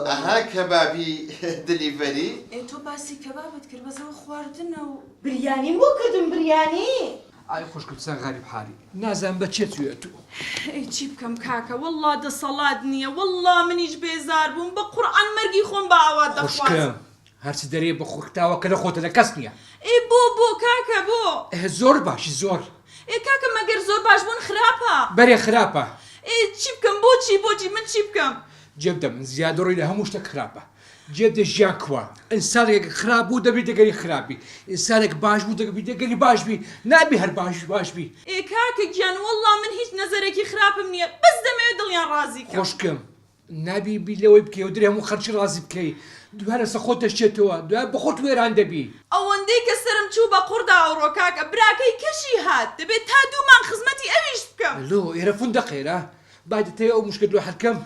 ئەها کەبابی دلیڤەری. ئێ تۆ باسی کەبابت کرد بەس ئەوە خواردنە و. بریانیم بۆ کردم بریانی. ئای خوشکم چەند غەریب حالی نازانم بە چێ چویە تو. ئەی چی بکەم کاکە وەڵا دەسەڵات نیە وەڵا منیش بێزار بووم بە قوڕعان مەرگی خۆم بە ئاوات دەخوازم. خوشکم هەرچی دەرێ بە خۆکتاوە کە لە خۆتە لە کەس نیە. ئێ بۆ بۆ کاکە بۆ. ئه زۆر باشی زۆر. ئێ کاکە مەگەر زۆر باش بوون خراپە. بەرێ خراپە. ئێ چی بکەم بۆچی بۆچی من چی بکەم. جێبدە من زیادەڕۆی لە هەموو شتەک خراپە جێبدە ژیان کوا ئینسانێک خراپ بوو دەبی دەگەری خراپ بی ئینسانێک باش بوو دەبی دەگەری باش بی نابی هەر باش باش بی. ئێ کاکە گیان وەڵا من هیچ نەزەرێکی خراپم نیە بەس دەمەوێ دڵیان ڕازی کەم. خوشکم نابی بیر لەوەی بکەی و درێ هەموو خەڵکی ڕازی بکەی دوای لەسەر خۆت دەشچێتەوە دوای بەخۆت وێران دەبی. ئەوەندەی کە سەرم چوو بە قوڕدا ئەوڕۆ کاکە براکەی کەشی هات دەبێت تا دوو مانگ خزمەتی ئەویش بکەم. لۆ ئێرە فندەقێرە با دەتەوێ ئەو مشکەت لۆ حەل کەم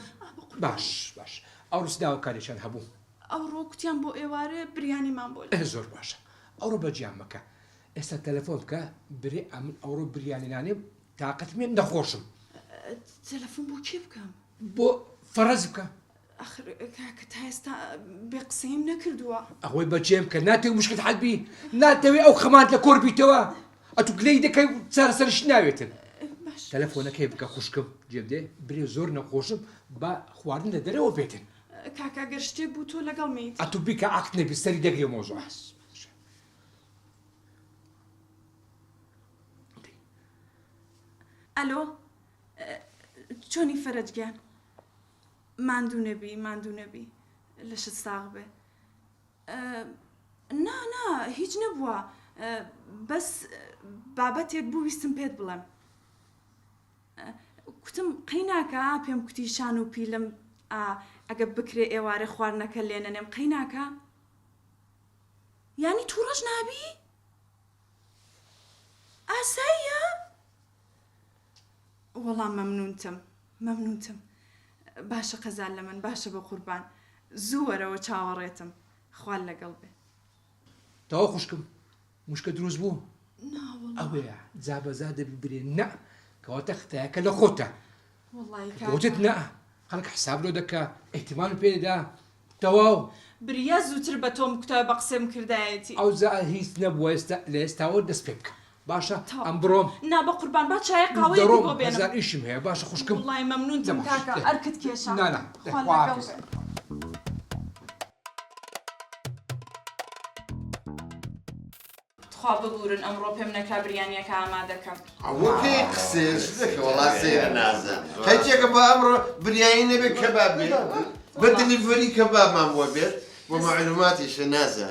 باش باش ئەوڕۆ چ داواکاریەکیان هەبوو؟ ئەوڕۆ کوتیان بۆ ئێوارێ بریانیمان بۆ لێ. زۆر باشە ئەوڕۆ بەجیان مەکە ئێستا تەلەفۆن بکە برێ ئەمن ئەوڕۆ بریانی نانێم تاقەتم نیە نەخۆشم. تەلەفۆن بۆ کێ بکەم؟ بۆ فەڕەز بکە. ئەخر کاکە تا ئێستا بێ قسەیم نەکردووە. ئەوەی بەجێم کە ناتەوێ مشکت حەل بی ناتەوێ ئەو خەمانت لە کۆر بیتەوە ئەتوو گلەیی دەکەی و چارەسەریشت ناوێتن. تەلەفۆنەکەی بکە خوشکم جێبدێ برێ زۆر نەخۆشم با خواردن لە دەرەوە بێتن. کاکە گەر شتێک بوو تۆ لەگەڵمیت. ئەتوو بیکە عەقت نەبی سەری دەگرێ مەوزوع. ئەلۆ چۆنی فەرەج گیان ماندوو نەبی ماندوو نەبی لەشت ساغ بێ نا نا هیچ نەبووە بەس بابەتێک بوو ویستم پێت بڵێم کوتم قەی ناکە پێم کوتی شان و پیلم ئەگە بکرێ ئێوارێ خواردنەکە لێنەنێم قەی ناکە یانی تووڕەش نابی ئاساییە وەڵا مەمنونتم مەمنونتم باشە قەزال لە من باشە بە قوربان زوو وەرەوە چاوەڕێتم خوال لەگەڵ بێ. تەواو خوشکم مشکە دروست بوو نا وەڵا ئەوەیە جا بەزا دەبی برێ نا کەواتە ختایەکە لە خۆتە وەڵی کە وتت کاکە نا خەڵک حساب لۆ دەکا ئیهتیمام پێ دەدا تەواو. بریا زووتر بە تۆم کوتایە بە قسەم کردایەتی. ئەوجا هیچ نەبووە ئێستا لە ئێستاوە دەست پێ بکە باشە تەواو. ئەم بڕۆم. نا بەقوربان با چایە قاوەیەکت دەڕۆم بۆ بێنم. هەزار ئیشم هەیە باشە خوشکم. وەڵای مەمنونتم دە باش کاکە دە. ئەرکت کێشا. نا نا دە خوا خوا لەگەڵ حافیز. بێ. تخوا ببورن ئەمڕۆ پێم نەکرا بریانیەکە ئامادە کەم. ئەوە کەی قسەیە شتێکە وەڵا سەیرە نازە قەیچێکە بۆ ئەمڕۆ بریانی نەبێت کەباب بێت بە دلیڤەری کەبابمان بۆ بێت بۆ مەعلوماتیشە نازە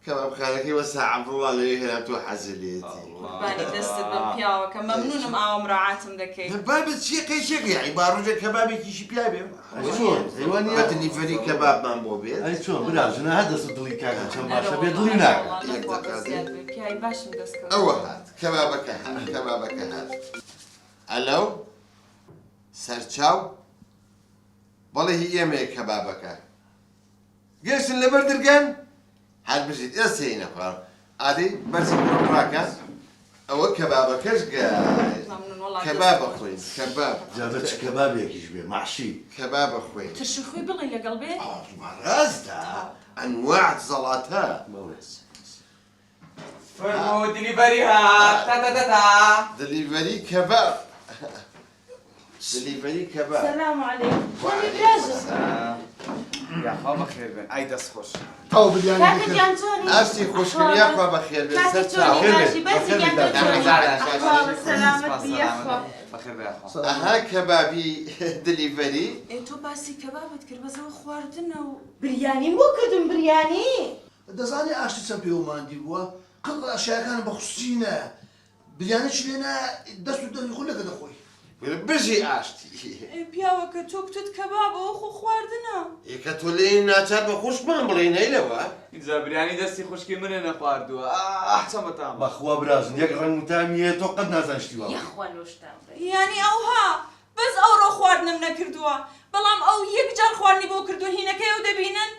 کەبابخانەکەی وەستا عەبدوڵڵا لەوێ هێنا تۆ حەزت لێیەتی. قوربانی دەستت بم پیاوەکە مەمنونم ئاوا مراعاتم دەکەی. بابە چیە قەیچێکە یەعنی با ڕۆژێک کەبابێکیشی پیا بێ بە دلیڤەری کەبابمان بۆ بێت. ئەی چۆن برا ژنە هەر دەست و دڵی کاکە چەند باشە بێ دڵی ناکا. یەک دەقە دێ. پیاوی باشم دەست کەوت. ئەوە هات کەبابەکە هات کەبابەکە هات. ئەلەو سەرچاو بەڵێ هی ئێمەیە کەبابەکە. گەشتن لەبەر درگان؟ هەر بژیت ئێستا هینە خوار ئادەی بەرزی بڕۆ ڕاکە ئەوە کەبابەکەش گەشت کەباب ئەخۆین کەباب. جا بە چ کەبابێکیش بێ مەحشی. کەباب ئەخۆین. ترشی خوی بڵێ لەگەڵ بێ؟ بەڕاستە ئەنواع زەڵاتە. بەڵێ. فەرموو دلیڤەری هات تا تا تا تا. دلیڤەری کەباب دلیڤەری کەباب. سلام علیکم چۆنی براژن. یاخوا بەخێر بێن ئای دەست خۆش. تەواو بریانی کاکە دەکرد. گیان چۆنی؟ ئاشتی خوشکم یاخوا بەخێر بێن کاکە سەر چۆنی چاو. باشی بەرزی گیان تۆ چۆنی؟ ئەحواڵت سەلامەت بی یاخوا. بەخێر بێ یاخوا. ئەها کەبابی دلیڤەری. ئێ تۆ باسی کەبابت کرد بەس ئەوە خواردنە و. بریانیم بۆ کردم بریانی. دەزانی ئاشتی چەند پێوە ماندی بووە قەت ئەشیاکانم بە خسوسی نایە بریانیشی لێ نایە دەست و دەمی خۆی لەکە دەخۆی. بژی ئاشتی. ئێ پیاوەکە تۆ کوتت کەبابە ئەوە خۆ خواردنە. ئێ کە تۆ لێی ناچار بە خوشکمان بڵێی نەیلەوە. ئینجا بریانی دەستی خوشکی منە نەخواردووە ئاح چەند بەتامە. بەخوا براژن یەک ڕەنگ و تامی هەیە تۆ قەت نازانی شتی وا بخۆی. یاخوا لۆشتان بێ. یانی ئەوها بەس ئەوڕۆ خواردنم نەکردووە بەڵام ئەو یەک جار خواردنی بۆ کردوون هینەکەی ئەو دەبینن.